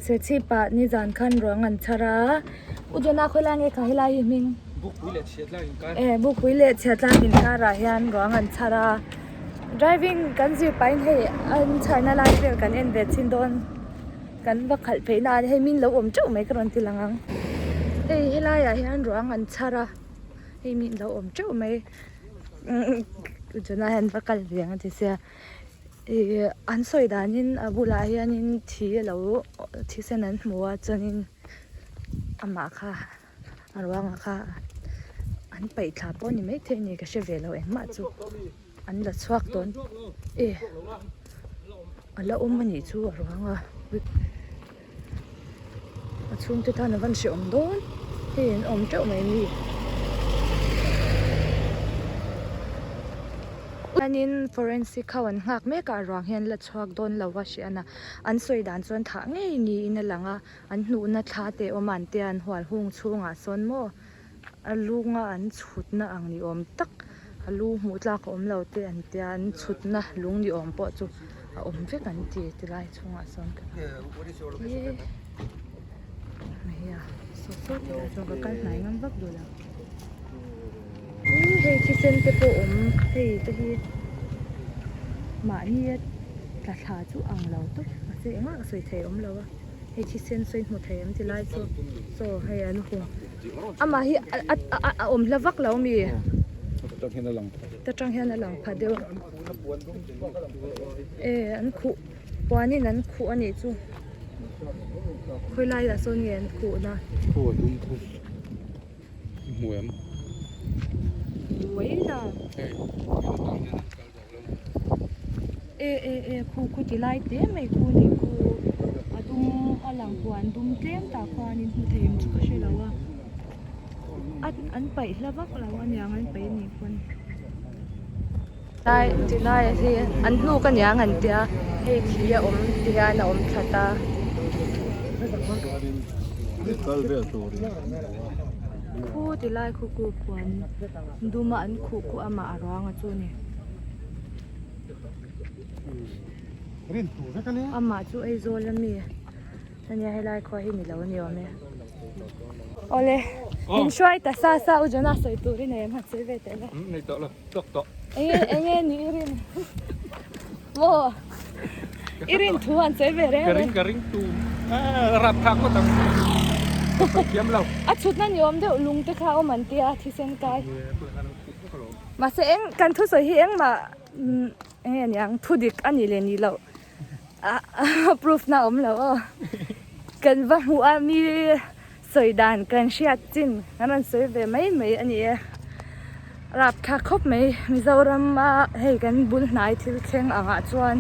Serchhip ah nizan khan ruang an chhar a, U Johna khawilai nge kha helai hi hming? Bukpui leh Chhiatlang inkar. E Bukpui leh Chhiatlang inkar ah hian ruang an chhar a, driving kan zir pahin hei an chharna lai vel kan en ve chhin dawn kan va khalh phei na a hei min lo awm teuh mai ka rawn ti lang ang. Hei helai ah hian ruang an chhar a, hei min lo awm teuh mai U Johna hian va kal ve ang a ti sia. Ihh an sawi danin a bulah hianin thi a lo thisen an hmu a chuanin amah kha a ruangah kha an paih thla pawh a ni maithei a ni ka hre ve lo engmah chu an la chhuak dawn e a la awm a nih chu a ruanga. A chhungte tan a van hrehawm dawn hei an awm teuh mai mi. Chuanin forensic ho an nghak mek a a ruang hian la chhuak dawn lo a hriat a an sawi dan chuan thah ngei niin a lang a an hnuhna thla te awm a an tia an hual hung chhungah sawn maw. A lunga an chhutna ang ni awm tak a lu hmuh tlak a awm lo te an tia an chhutna lung ni awm pawh chu a awm vek an ti tilai chhungah sawn ka hei a saw saw tilai chuan ka kal hnai ngam vak duh lo ih hei thisen te pawh awm hei te hi mahni a tla thla chu ang lo tawp mahse engmah ka sawi thei awm lo a. Hei thisen sawi hmu thei em ti lai chu chaw hei an hung amah hi a a awm hla vak lo mi ta tang hian a lang pha deuh e an khuh puanin an khuh a nih chu khawi laiah sawn nge an khuh na. Hmu em? Mai la. E e e khu khu ti lai te mai khu ni khu a dum a lang huan dum tlem tah khuanin hmu thei ang chu ka hre lo a a an paih hla vak lo aniang an paih anih pawn. Lai ti lai a hi an hnuk aniang an tia hei thi a awm ti hian a awm that a. Khu ti lai khu ku puan dum a an khuh khuh a mah a ruang a chu ni. Amah chu Aizawl ami ania helai khua hi ni lo a ni awm e. Awle min hruai ta sa sa u Jonah sawi turin a em han sawi ve teh le. Nei tawh lo tawk tawh. Enge enge ni i rin maw i rin thu han sawi ve reng Ka ring ka ring tu rap thlak ngawt ang ka sawi thiam lo. A chhutna ni awm deuh lung te kha awm an tia thisen kai. Mahse eng kan thusawi hi engmah enge niang thu dik a nih leh nih loh proof na awm lo aw kan va hmuh a mi sawi dan kan hriat chin kan rawn sawi ve mai mai a ni e rapthlak khawp mai Mizoram a hei kan bul hnai thil thleng angah chuan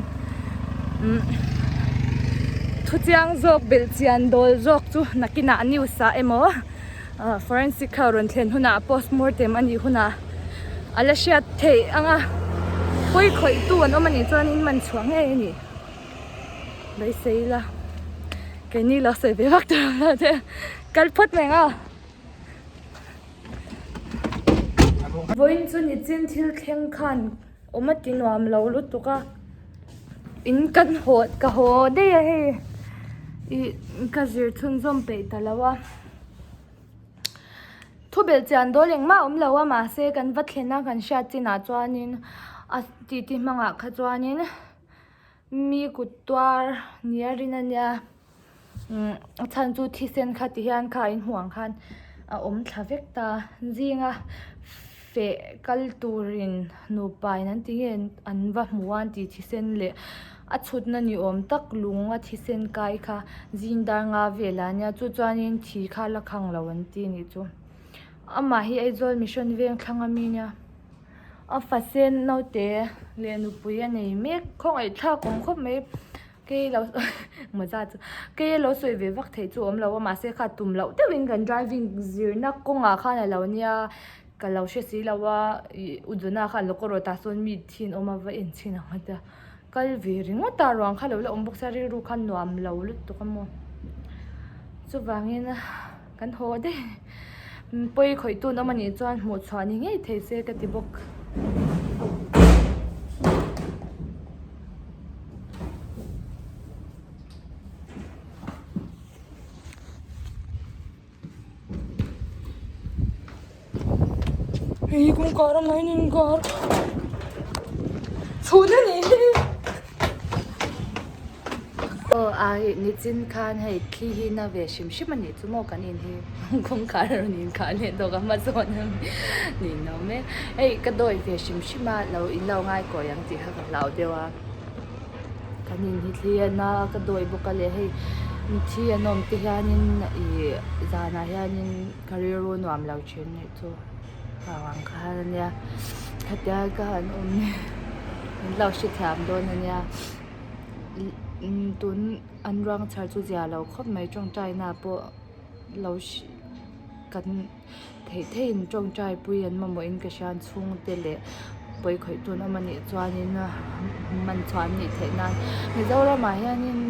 thu chiang zawk belh chian dawl zawk chu nakinah news ah emaw Forensic kha rawn thlen hunah postmortem a nih hunah a la hriat theih ang a, pawi khawih tu an awm a nih chuanin man chhuah ngei a ni. Beisei ila keini lo sawi ve vak tur ang lo te kal phawt mai ang a. Vawiin chu nichin thil thleng khan awm a ti nuam lo lutuk a, in kan haw ka haw daih a hei ih ka zir chhunzawm peih ta lo a. Thu belh chian dawl engmah a awm lo a mahse kan va thlen a kan hriat chinah chuanin a titi hmangah kha chuanin mi kut tuar nia rin a nia umm a chhan chu thisen kha ti hian kha a inhmuh ang khan a awm thla vek ta zinga feh kal turin nupa in an ti nge an va hmu a an tih thisen leh a chhutna ni awm tak lung a thisen kai kha zing dar nga velah ania chu chuanin thi kha la khang lo an ti anih chu amah hi Aizawl mission veng thlang ami nia a fa sen naute leh nupui a nei mek khawngaih thlak awm khawp mai. Kei lo maza chu kei lo sawi ve vak theih chu awm lo a mahse kha tum loh deuhin kan driving zirna kawngah khan a lo nia ka lo hre si lo a ih u Jona khan lo ka rawt ah sawn mi thin awm a va en chhin ang a tia kal ve ringawt a ruang kha lo la awm bawk sia rilru khan nuam lo lutuk a maw chuvangin kan haw daih pawi khawih tun awm anih chuan hmuh chhuah ni ngei thei se ka ti bawk. Kei hi kawngkhar a main inkhar chhun a nih hi. Aw a nichin khan hei thli hi na ve hrim hrim a nih chu maw kan in hi kawngkhar a rawn inkhar leh dawk a hmasawn a ninawm e. Hei ka dawi ve hrim hrim a lo in lo ngaikawi ang tih kha ka hlau deuh a. Kan in hi thli a na a ka dawi bawk a leh hei thi an awm te hianin ih zanah hianin ka rilru nuam lo thin nih chu vang ang khan a nia khatia ka han awm hi min lo hrethiam dawn a nia tun an ruang chhar chu zia lo khawp mai tawngtai na pawh lo kan theih theihin tawngtai pui an mamawh in ka hria an chhungte leh pawi khawih tun awm a nih chuanin man chhuah an nih theih nan Mizoramah hianin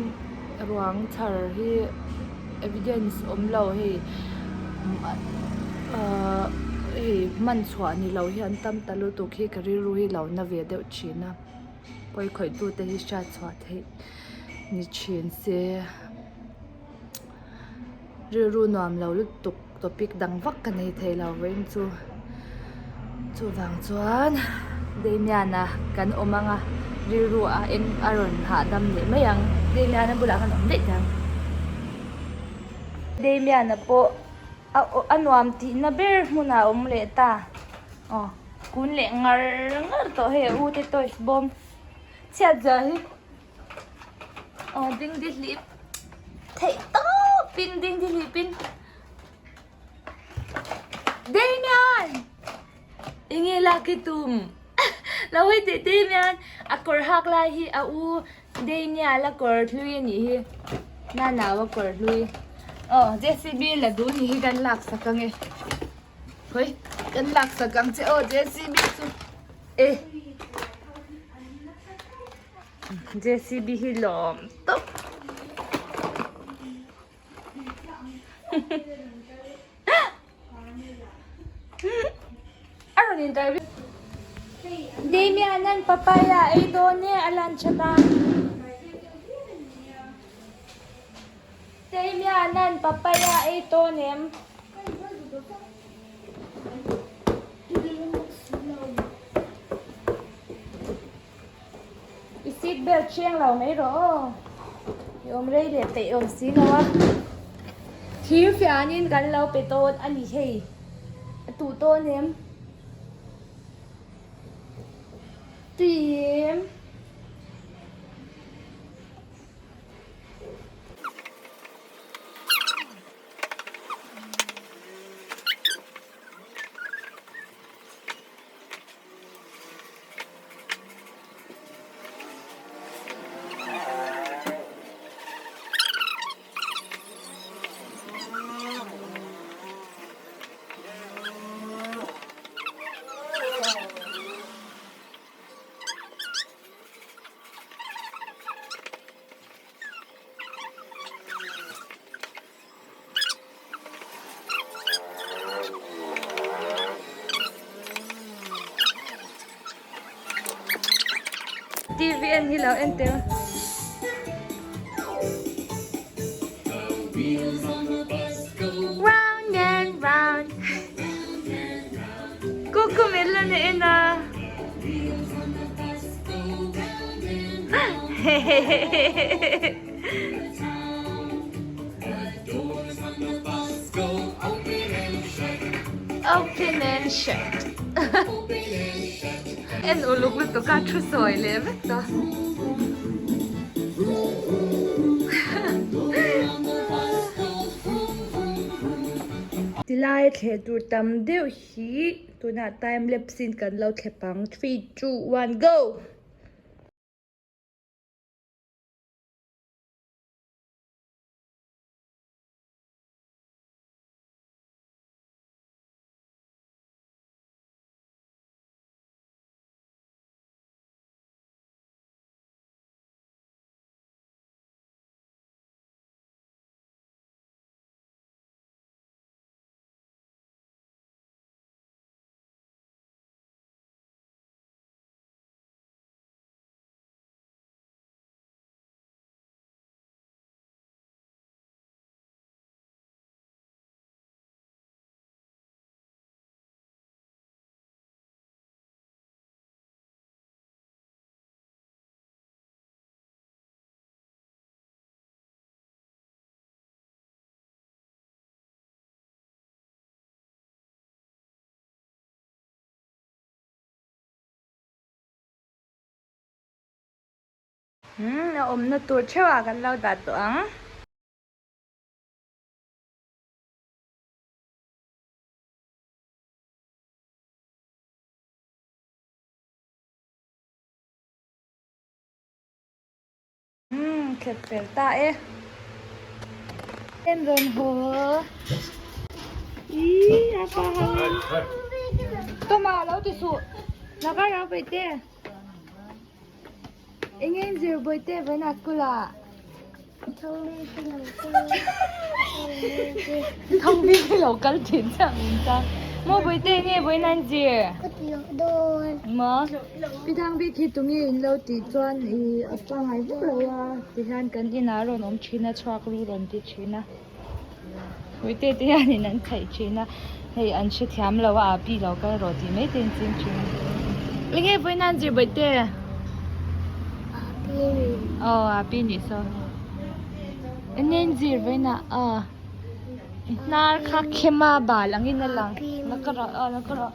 ruang chhar hi evidence awm lo hei ahh hei hman chhuah ni lo hi an tam ta lutuk hi ka rilru hi lo na ve deuh thin a pawi khawih tute hi hriat chhuah theih ni thin se. Rilru nuam lo lutuk topic dang vak ka nei thei lo vawiin chu chuvang chuan Damian-a kan awm ang a rilru a eng a rawn hahdam leh mai ang Damian-a bulah khan awm daih teh ang Damian-a pawh a a nuam tihna ber hmunah a awm leh ta aw kun leh ngar ngar tawh hei a u te toys bawm chhiat zia hi. Aw dingdi hlip theih tawpin dingdi hlipin Damian enge lak i tum lo hawi teh Damian a kawr hak lai hi a u Daniel a kawr hlui a nih hi Nanau a kawr hlui aw J_C_B la duh ni hi kan lak sak ange hawi kan lak sak ang che aw J_C_B chu e. J_C_B hi lawm tawp a rawn interview Damian an papaya ei dawn e a lan that a Damian an papaya ei dawn em. I seat belt hreng lo mai rawh aw. I awm rei leh peih awm si lo a. Thir fianin kan lo pe tawn a ni hei. A tuh tawn em? Tui em? TV en hi lo en teh Round and round Cucumelo na en a Hehehehe Open and shut. En uluk lutuk a thu sawi leh vek ta. Tilai thleh tur tam deuh hi tunah time lapse in kan lo thlep ang 3 2 1 go. Umm a awmna tur theuh ah kan lo dah tawh ang. Umm khet fel ta e. Em rawn haw. Ih a pa ho in. Toma lo ti suh. Laka rau bawihte. Enge in zir bawihte vawiinah school ah. Thangbi hi lo kal thin chiah min chang. Maw bawihte enge vawiinah in zir. Maw. Pi Thangbi khi tunge in lo tih chuan ih a pangngai vak lo a tihian kan inah a rawn awm thin a chhuak ru rawn ti thin a Puite te hianin an chhaih thin a hei an hrethiam lo a pi lo kal rawh tih mai te an ching thin a enge vawiin an zir bawihte aw a pi nih saw enge an zir vawiin ah aw hnar kha khema bal angin a lang la ka rawh aw la ka rawh.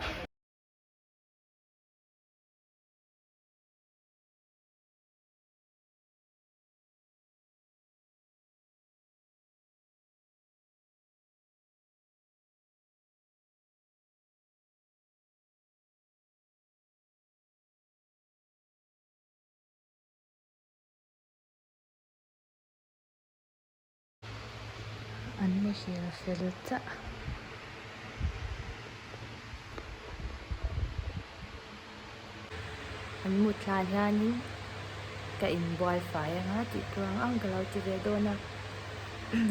An muhil fel chiah. An mut hlan hianin ka inbual fai anga tih tur ang ang ka lo ti ve dawn a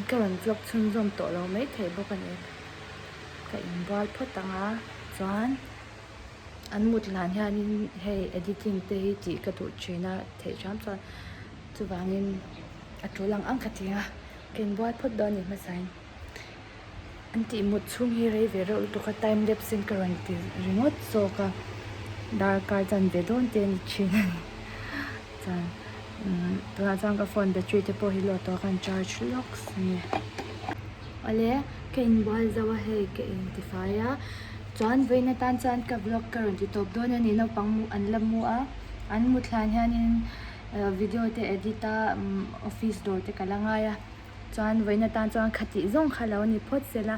ka rawn vlog chhunzawm tawh lo maithei bawk a ni. Ka inbual phawt ang a chuan an mut hlan hianin hei editing te hi tih ka duh thin a theih hram chuan chuvangin a tul ang ang ka ti a ka inbual phawt dawn a ni hmasain. An tih mut chhung hi rei ve reuh lutuk a time lapse in ka rawn ti ringawt zawk a darkar chan ve dawn te a ni thin a ni chuan umm tunah chuan ka phone battery te pawh hi load tawh a kan charge lawks a ni. Awle ka inbual zo a hei ka intifai a chuan vawiin atan chuan ka vlog ka rawn ti tawp dawn a ni naupang mu an la mu a an mut hlan hianin video te edit a office dawr te ka la ngai a. Chuan vawiin atan chuan kha tih zawng kha lo ni phawt se la,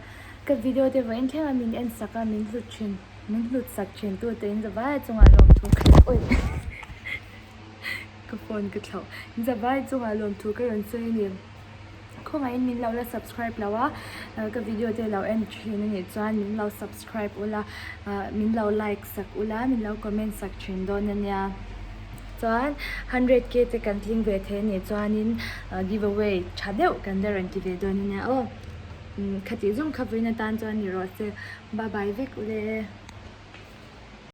ka video te vawiin thleng a min en sak a, min hlut thin, min hlut sak thin tu te in zavai chungah lawmthu ka awi ka phone ka thlauh in zavai chungah lawmthu ka rawn sawi a ni. Khawngaihin min lo la subscribe lo a, ka video te lo en thin a nih chuan min lo subscribe ula, min lo like sak ula, min lo comment sak thin dawn a nia. Chuan 100k te kan tling ve thei a nih chuanin give away tha deuh kan la rawn ti ve dawn a nia aw. Khatih zawng kha vawiin atan chuan ni rawh se. Bye bye vek ule.